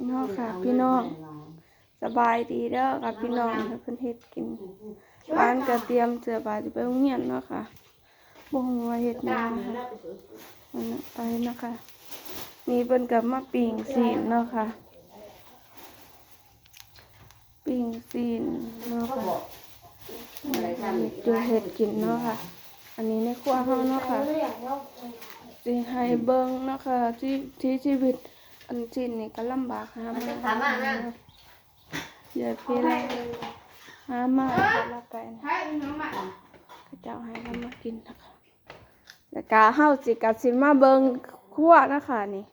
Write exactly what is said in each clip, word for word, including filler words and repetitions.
เนาะค่ะพี่น้อง สบายดีเด้อค่ะพี่น้อง ให้เพิ่นเฮ็ดกิน หลานก็เตรียมเสื้อผ้าสิไปโรงเรียนเนาะค่ะ บ่ฮู้ว่าเฮ็ดหยังค่ะ อันนั้นไปเนาะค่ะ นี่เพิ่นก็มาปิ้งซี้นเนาะค่ะ ปิ้งซี้นเนาะค่ะ นี่ก็เฮ็ดอยู่เฮ็ดกินเนาะค่ะ อันนี้ในครัวเฮาเนาะค่ะ สิให้เบิ่งเนาะค่ะ ที่ ที่ชีวิต อันซี้นนี่ก็ลำบากหามา ถามมานะ อย่าไปเลย หามา แล้วไปนะ เขาเจ้าให้เรามากินนะคะ แล้วก็เฮาสิก็สิมาเบิ่งครัวนะคะนี่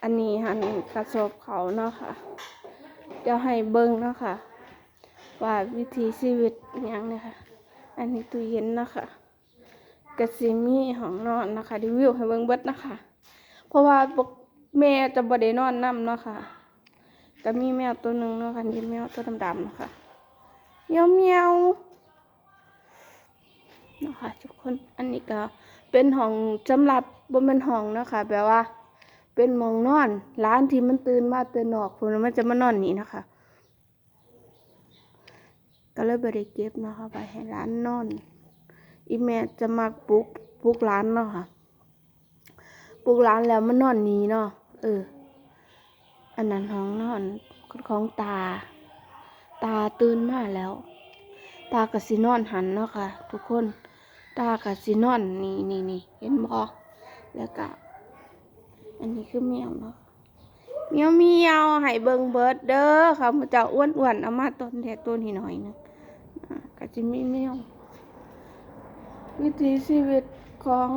อันนี้หั่นกระสอบเขาเนาะค่ะ เดี๋ยวให้เบิ่งเนาะค่ะ ว่าวิถีชีวิตอิหยังเนี่ยค่ะ อันนี้ตู้เย็นเนาะค่ะ ก็สิมีห้องนอนนะคะ รีวิวให้เบิ่งเบิดนะคะ เพราะว่าพวกแม่จะบ่ได้นอนนำเนาะค่ะ ก็มีแมวตัวหนึ่งเนาะค่ะ นี่แมวตัวดำๆเนาะค่ะ เมียวเมียวเนาะค่ะทุกคน อันนี้ก็เป็นห้องสำหรับ บ่แม่นห้องเนาะค่ะ แบบว่า เป็นหม่องนอน หลานที่มันตื่นมาแต่นอกพู้นน่ะ มันจะมานอนนี่เนาะค่ะ ก็เลยบ่ได้เก็บเนาะค่ะ ไว้ให้หลานนอน อีแม่จะมักปลุก ปลุกหลานเนาะค่ะ ปลุกหลานแล้วมานอนนี่เนาะ เออ อันนั้นห้องนอนของตา ตาตื่นมาแล้ว ตาก็สินอนหั่นเนาะค่ะ ทุกคน ตาก็สินอนนี่ นี่ นี่ เห็นบ่ แล้วก็ อันนี้คือแมวเนาะ เมียวเมียว ให้เบิ่งเบิดเด้อค่ะ หมู่เจ้าอ้วนๆ เอามาตนแท้ ตัวนี้หน่อยหนึ่ง อ่า ก็สิมีแมว วิถีชีวิตของ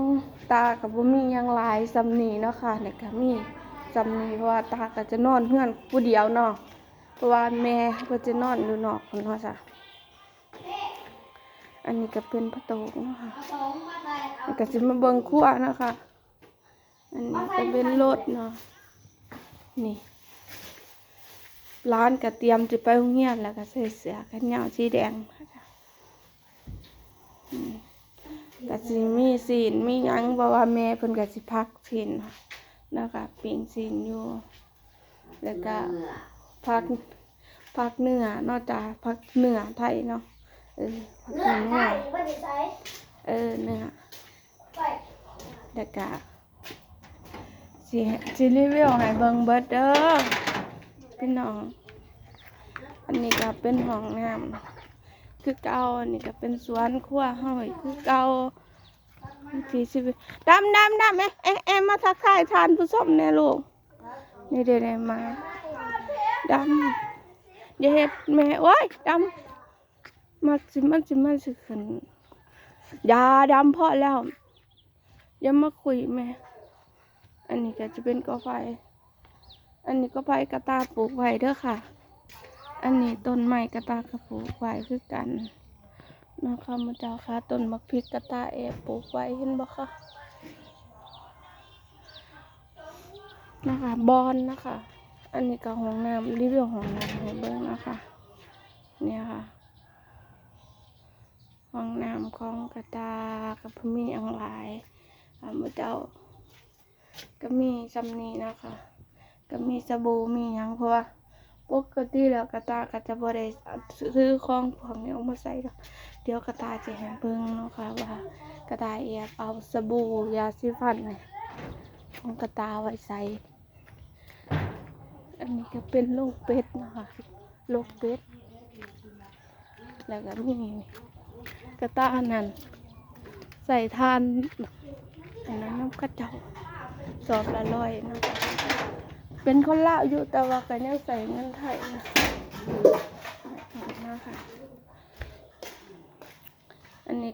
ตาก็บ่มีหยังหลาย ส่ำนี้เนาะค่ะ นี่ก็มีส่ำนี้ เพราะว่าตาก็จะนอนเฮือนผู้เดียวเนาะ เพราะว่าแม่เพิ่นจะนอนอยู่นอกพู้นเนาะจ้ะ อันนี้ก็เป็นประตูเนาะค่ะ แล้วก็สิมาเบิ่งครัวเนาะค่ะ อันนี้ก็เป็นรถเนาะ นี่ หลานก็เตรียมจะไปโรงเรียนแล้ว ก็ใส่เสื้อแขนยาวสีแดงนะคะ อืม ก็สิมีซี้นมีหยัง เพราะว่าแม่เพิ่นก็สิผัดซี้นเนาะ แล้วก็ปิ้งซี้นอยู่ แล้วก็ผัด ผัดเนื้อเนาะจ้ะ ผัดเนื้อไทยเนาะ เออ ผัด เนื้อ เนื้อ ไทย บ่ได้ใส่ เออ เนื้อ แล้วก็สิ สิรีวิวให้เบิ่งเบิดเด้อพี่น้อง อันนี้ก็เป็นห้องน้ำคือเก่า อันนี้ก็เป็นสวนครัวเฮาอีกคือเก่า วิถีชีวิต ดำ ดำ ดำ เอ๊ะ เอ๊ะ เอ๊ะ มาทักทายท่านผู้ชมแน่ลูก นี่เด้ ได้มา ดำ อย่าเฮ็ดแม่ โอ๊ย ดำ มักสิ มันสิ มันสิขึ้น อย่า ดำ พอแล้ว อย่ามาคุยแม่ อันนี้ก็จะเป็นกอไผ่ อันนี้กอไผ่กะตาปลูกไว้เด้อค่ะ อันนี้ต้นไม้กะตาก็ปลูกไว้คือกันนะคะ หมู่เจ้าค่ะ ต้นบักพริกกะตาแอบปลูกไว้ เห็นบ่คะ นะคะ บอนนะคะ อันนี้ก็ห้องน้ำ รีวิวห้องน้ำให้เบิ่งนะคะ เนี่ยค่ะ ห้องน้ำของกะตาก็บ่มีหยังหลาย อ่า หมู่เจ้า ก็มีส่ำนี้นะคะ ก็มีสบู่ มีหยัง เพราะว่าปกติแล้วกะตาก็จะบ่ได้ซื้อของพวกนี้ออกมาใส่ดอก เดี๋ยวกะตาจะให้เบิ่งเนาะค่ะ ว่ากะตาแอบเอาสบู่ ยาสีฟันนี่ของกะตาไว้ใส่ อันนี้ก็เป็นโลกเป็ดนะคะ โลกเป็ด แล้วก็มีกะตาอันนั้น ใส่ถ่าน อันนั้นนำเขาเจ้า สอบละร้อยนะคะ เป็นคนลาวอยู่ แต่ว่าก็ยังใส่เงินไทยนะ นะคะ อันนี้